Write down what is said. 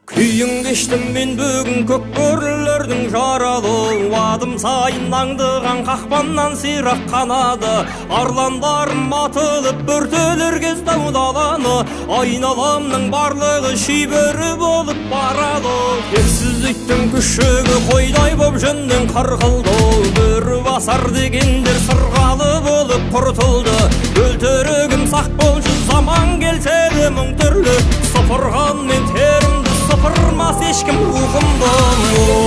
Күйін кештім мен бүгін көк бөрілердің жаралы, адым сайын аңдыған қақпаннан сирақ қанады. Арландарым атылып бөртелер кез тау даланы, айналамның барлығы шибөрі болып барады. Тексіз иттің күшігі қойдай боп жүннен қырқылды, бөрі басар дегендер сырғалы болып құртылды. Өлтірігім сақ болшы, заман келсе де мың түрлі, сыпырғанмен терімді сыпырмас ешкім рухымды.